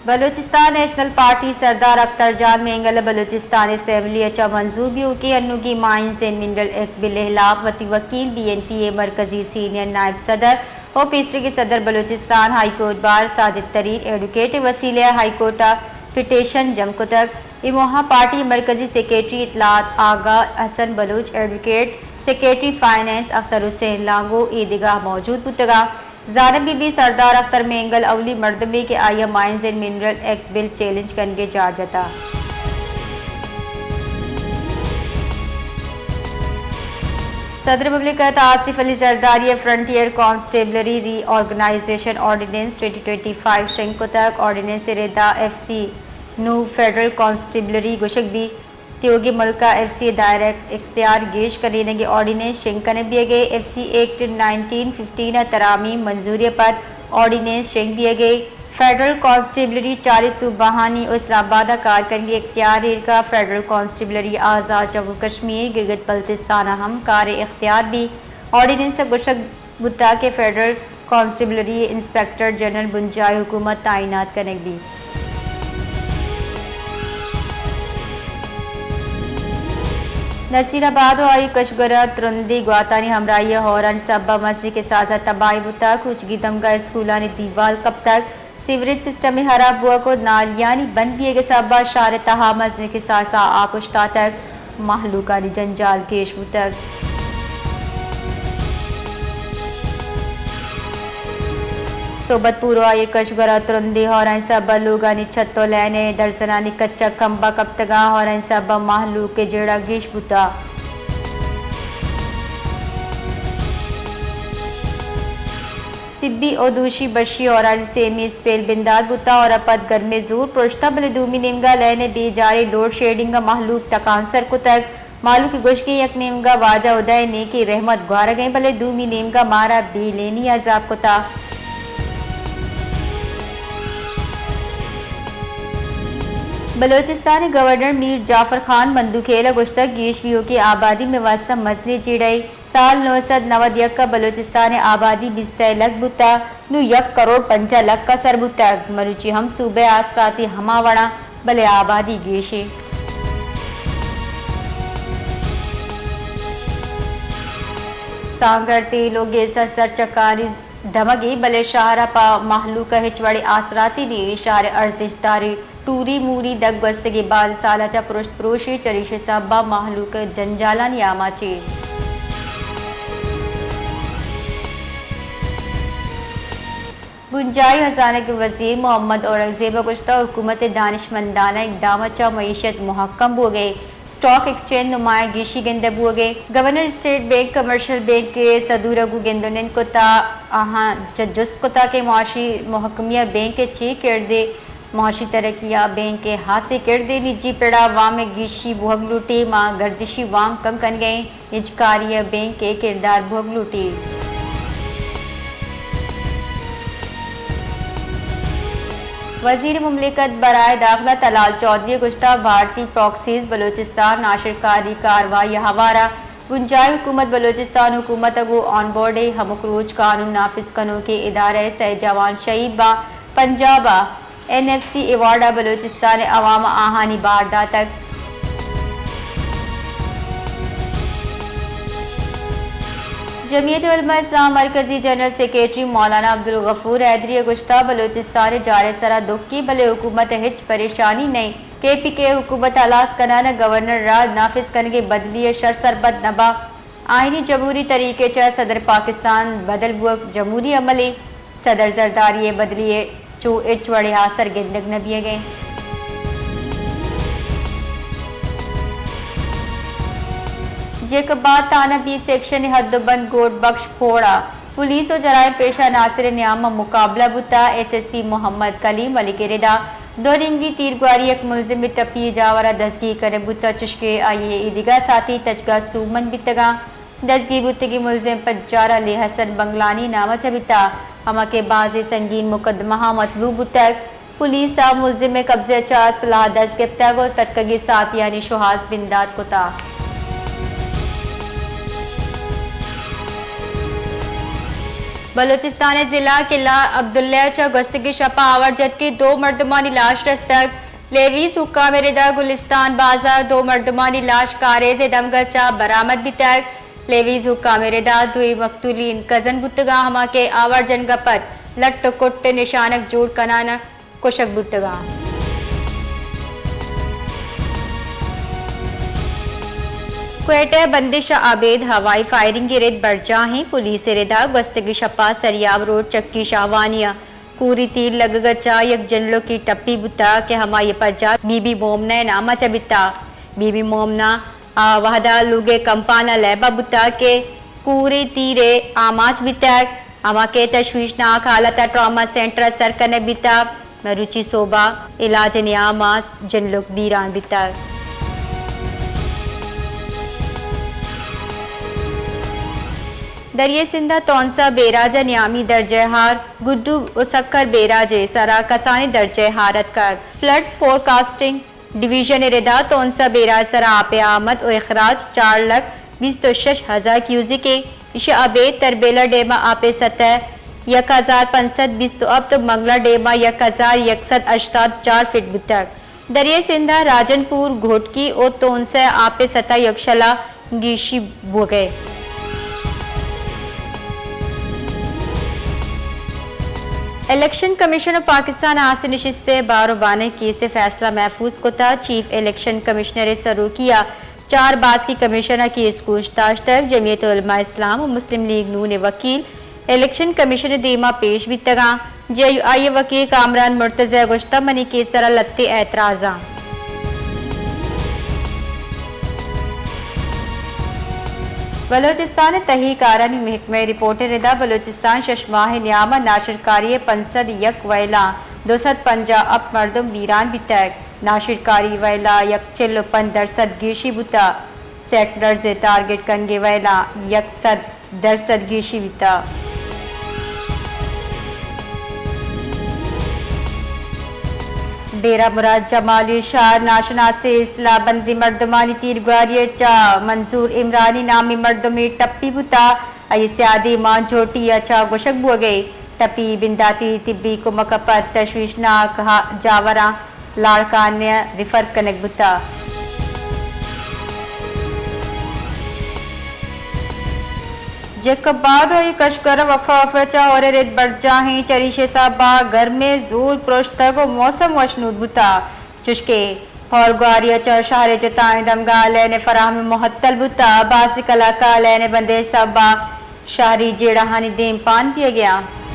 Balochistan national party سردار اختر جان مینگل ءَ بلوچستان اسمبلی ءَ چہ منظور بیوکیں انوگیں مائنز اینڈ منرل ایکٹ بل ءِ ہلاپ وتی وکیل بی این پی ءِ مرکزی سینئر نائب صدر ءُ پیسریگیں صدر Balochistan high court bar Sajid Tareen advocate ءِ وسیلہ ءَ ہائی کورٹ ءَ پٹیشن جم کتگ۔ اے موہ ءَ پارٹی ءِ مرکزی سیکرٹری اطلاعات Agha Hassan Baloch, advocate, secretary finance Akhtar Hussain Langove, ایدگہ موجود بوتگ اَنت۔ زانگ بہ بیت سردار اختر مینگل اولی مردمے کہ آئی ءَ mines and mineral act bill challenge کنگ ءِ جار جتگ۔ صدر مملکت آصف علی زرداری ءَ frontier constabulary reorganisation ordinance twenty twenty five شنگ کتگ۔ آرڈیننس ءِ ردا ایف سی، نوں فیڈرل کانسٹیبلری گوشگ بیت۔ تیوگیں ملک ءَ ایف سی ءِ دائرہ ءِ اختیار گیش کنینگ ءِ آرڈیننس شنگ کنگ بیگ ءَ، F C act nineteen fifteen ءِ ترامیں منظوری ءَ پد آرڈیننس شنگ بیگ ءَ۔ فیڈرل کانسٹیبلری چاریں صوبہانی ءُ اسلام آباد ءَ کار کنگ ءِ اختیار ایر کتگ۔ فیڈرل کانسٹیبلری آزاد جموں کشمیر، گلگت بلتستان ءَ ہم کار ءِ اختیار بیت۔ آرڈیننس ءَ گوشگ بوتگ کہ فیڈرل کانسٹیبلری ءِ انسپکٹر جنرل بنجاہی حکومت تعینات کنگ بیت۔ نصیر آباد ءُ آئی ءِ کشگراں ترندیں گواتانی ہمراہی ءَ ہورانی سبب ءَ مزنیں کساس ءَ تباہی بوتگ۔ کوچگی دمگاں اسکولانی دیوال کپتگ۔ سیوریج سسٹم ءِ ہراب بوگ ءُ نالیانی بند بیگ ءِ سبب ءَ شہر ءِ تہا مزنیں کساس ءَ آپ اوشتاتگ۔ مہلوکانی جنجال گیش بوتگ۔ صحبت پور ءُ آئی ءِ کشگراں ترندیں ہورانی سبب ءَ لوگانی چھت ءُ لین ءِ درزنانی کچ ءَ کمبہ کپتگ اَنت۔ ہورانی سبب ءَ مہلوک ءِ جیڑہ گیش بوتگ۔ سبی ءُ دوشی بشی ہورانی سیمی اسپیل بندات بوتگ ءُ ہورا پد گرمیں زور پرشتگ، بلے دومی نیمگ ءَ لین ءِ بے جاریں لوڈ شیڈنگ ءَ مہلوک تکانسر کتگ۔ مہلوک ءِ گوشگ اِنت یک نیمگ ءَ واجہ ہدائے نیکیں رحمت گوارگ ءَ اِنت، بلے دومی نیمگ ءَ مارا بے لینی ءَ عذاب کتگ۔ بلوچستان ءِ گورنر میر جعفر خان مندوخیل ءَ گوشتگ، گیش بیوکیں آبادی مئے واستہ مزنیں جیڑہے۔ سال نو سد نود یک ءَ بلوچستان ءِ آبادی بیست سئے لکھ بوتگ، نوں یک کروڑ پنجاہ لکھ ءَ سر بوتگ۔ مروچی ہم صوبہ ءِ آسراتی ہما وڑ اَنت، بلے آبادی گیش اِنت۔ سانگھڑ تیل ءُ گیس ءِ سرچکانی دمگے، بلے شہر ءَ پہ مہلوک ءَ ہچ وڑیں آسراتی نی۔ شہر ءِ ارزشت داریں ٹوری موری دگ گوستگیں باز سال ءَ چہ پرشت پروش اِنت، چریشی ءِ سبب ءَ مہلوک جنجالانی آماچ اِنت۔ بنجاہی ہزانگ ءِ وزیر محمد اورنگزیب ءَ گوشتگ، حکومت ءِ دانشمندانہ اقدام ءَ چہ معیشت مہکم بوگ ءَ، اسٹاک ایکسچینج نمایاں گیشی گندگ بوگ ءَ۔ Governor state bank commercial bank ءِ صدور ءَ گوں گند ءُ نند کتگ، آہاں چہ جست کتگ کہ معاشی مہکمی ءَ بینک ءِ چے کردے، معاشی ترقی ءَ بینک ءِ ہاسیں کردے، نجی پڑ ءَ وام ءِ گیشی بوگ لوٹی، ما گردشی وام کم کنگ ءَ ایں، ہچکاری ءَ بینک ءِ کردار بوگ لوٹی۔ وزیر مملکت برائے داخلہ طلال چوہدری ءَ گوشتگ، بھارتی پراکسیز بلوچستان ناشرکاری کاروائی ءِ ہوار ءَ بنجاہی حکومت بلوچستان حکومت ءَ گوں آن بورڈ ءِ ہمک روچ قانون نافذ کنوکیں ادارہ ءِ سئے جوان شہید باں۔ پنجاب ءَ این ایف سی ایوارڈ ءَ بلوچستان ءِ عوام ءَ آہانی بار داتگ۔ جمعیت علماء اسلام مرکزی جنرل سیکرٹری مولانا عبدالغفور حیدری ءَ گوشتگ، بلوچستان ءِ جار ءِ سرا دکے، بلے حکومت ءَ ہچ پریشانی نئیں۔ کے پی کے حکومت ءَ ہلاس کنان ءَ گورنر ءِ راہ نافذ کنگ ءِ بدلی ءَ شر سرپد نہ باں۔ آئینی جمہوری طریقے ءَ چہ صدر پاکستان بدل بوگ جمہوری عملے، صدر زرداری ءِ بدلی ءَ چو ہچ وڑیں آسر گندگ نہ بیگ ءَ اِنت۔ جیکب آباد تھانہ بی سیکشن ءِ حد ءُ بند گوٹ بخش پوڑ ءَ پولیس ءُ جرائم پیشہ عناصر ءِ نیام ءَ مقابلہ بوتگ۔ ایس ایس پی محمد کلیم علی ءِ ردا دو نیمگی تیرگواری ءَ یک ملزمے ٹپی ءِ جاور ءَ دزگیر کنگ بوتگ، چشکہ آئی ءِ ایدگہ ساتھی تچگ ءَ سوبمند بیتگ اَنت۔ دزگیر بوتگیں ملزم پجار علی حسن بنگلانی نام ءَ چہ بیتگ، ہما کہ بازیں سنگین مقدمہاں مطلوب بوتگ۔ پولیس ءَ ملزم ءِ قبضہ ءَ چہ اسلحہ دست گپتگ ءُ تتکگیں ساتھیانی شوہاز بندات کتگ۔ بلوچستان ءِ ضلع قلعہ عبداللہ ءَ چہ گوستگیں شپ ءَ آوار جت کہ دو مردمانی لاش رستگ۔ لیویز حکام ءِ ردا گلستان بازار دو مردمانی لاش کاریز ءِ دمگ ءَ چہ برآمد بیتگ۔ لیویز حکام ءِ ردا دوئیں مقتولین کزن بوتگاں، ہما کہ آوار جنگ ءَ پد لٹ ءُ کٹ ءِ نشانگ جوڑ کنان ءَ کشگ بوتگاں۔ کوئٹہ ءِ بندش ءَ ابید ہوائی فائرنگ ءِ رد برجاہ ایں۔ پولیس ءِ ردا گوستگیں شپ ءَ سریاب روڈ چکی شاہوانی ءَ کوری تیر لگگ ءَ چہ یک جنلوکے ٹپی بوتگ کہ ہمائی ءِ پجار بی بی مومنہ ءِ نام ءَ چہ بیتگ۔ بی بی مومنہ آ وہد ءَ لوگ ءِ کمپان ءَ لیب ءَ بوتگ کہ کوری تیر ءِ آماچ بیتگ، ہما کہ تشویشناک حالت ءَ ٹراما سینٹر ءَ سر کنگ بیتگ، مروچی سہب ءَ علاج ءِ نیام ءَ جنلوک بیران بیتگ۔ دریائے سندھ ءِ تونسہ بیراج ءَ نیامی درجہ ءِ ہار، گڈو ءُ سکھر بیراج ءِ سرا کسانیں درجہ ءِ ہار اتکگ۔ فلڈ فورکاسٹنگ ڈویژن ءِ ردا تونسہ بیراج ءِ سرا آپ ءِ آمد ءُ اخراج چار لکھ بیست ءُ شش ہزار کیوزک ایں۔ ایشی ءَ ابید تربیلا ڈیم ءَ آپ ءِ سطح یک ہزار پنچ سد بیست ءُ ہپت ءُ منگلا ڈیم ءَ یک ہزار یک سد ہشتاد چار فٹ بوتگ۔ دریائے سندھ ءِ راجن پور، گھوٹکی ءُ تونسہ ءِ آپ ءِ سطح یکشلا گیشی بوگ ءَ۔ الیکشن کمیشن ءَ پاکستان ءِ ہاسیں نشست ءِ بار ءُ بان ءِ کیس ءِ فیصلہ محفوظ کتگ۔ چیف الیکشن کمشنر ءِ سروکی ءَ چار باسکی کمیشن ءَ کیس گوش داشتگ۔ جمعیت علماء اسلام ءُ مسلم لیگ نون ءِ وکیل الیکشن کمیشن ءِ دیما پیش بیتگاں۔ جے یو آئی ءِ وکیل کامران مرتضی ءَ گوشتگ، منی کیس ءِ سرا لھتے اعتراض آں۔ بلوچستان ءِ تہی کارانی محکمہ ءِ رپورٹ ءِ ردا بلوچستان شش ماہ ءِ نیام ءَ ناشرکاری ءِ پنچ سد یک وئیلاں دو سد پنجاہ ہپت مردم بیران بیتگ۔ ناشرکاری وئیل ءَ یک چل ءُ پنچ درسد گیشی بوتگ۔ سیٹلرز ءِ ٹارگٹ کنگ ءِ وئیلاں یک سد درسد گیشی بیتگ۔ ڈیرہ مراد جمالی شہر ناشناسیں سلاہ بندیں مردمانی تیرگواری ءَ چہ منظور عمرانی نامیں مردمے ٹپی بوتگ۔ آئی ءِ سیادی مان جھوٹی ءَ چہ گوشگ بوگ ءَ۔ ٹپی بنداتی طبی کمک ءَ پد تشویشناک ہا-، جاوراں لاڑکانہ ءَ ریفر کنگ بوتگ۔ جیکب آباد ءُ آئی ءِ کشکر ءَ وقفہ وقفہ ءَ چہ ہور ءِ رد برجاہ ایں، چریشی ءِ سبب ءَ گرمی ءِ زور پروشتگ ءُ موسم وشنود بوتگ، چوشکہ ہور گواری ءَ چہ شہر ءِ جتائیں دمگاں لین ءِ فراہمی معطل بوتگ، بازیں کلاک ءَ لین ءِ بندش ءِ سبب ءَ شہری جیڑہانی دیم پان بیگ ءَ اَنت۔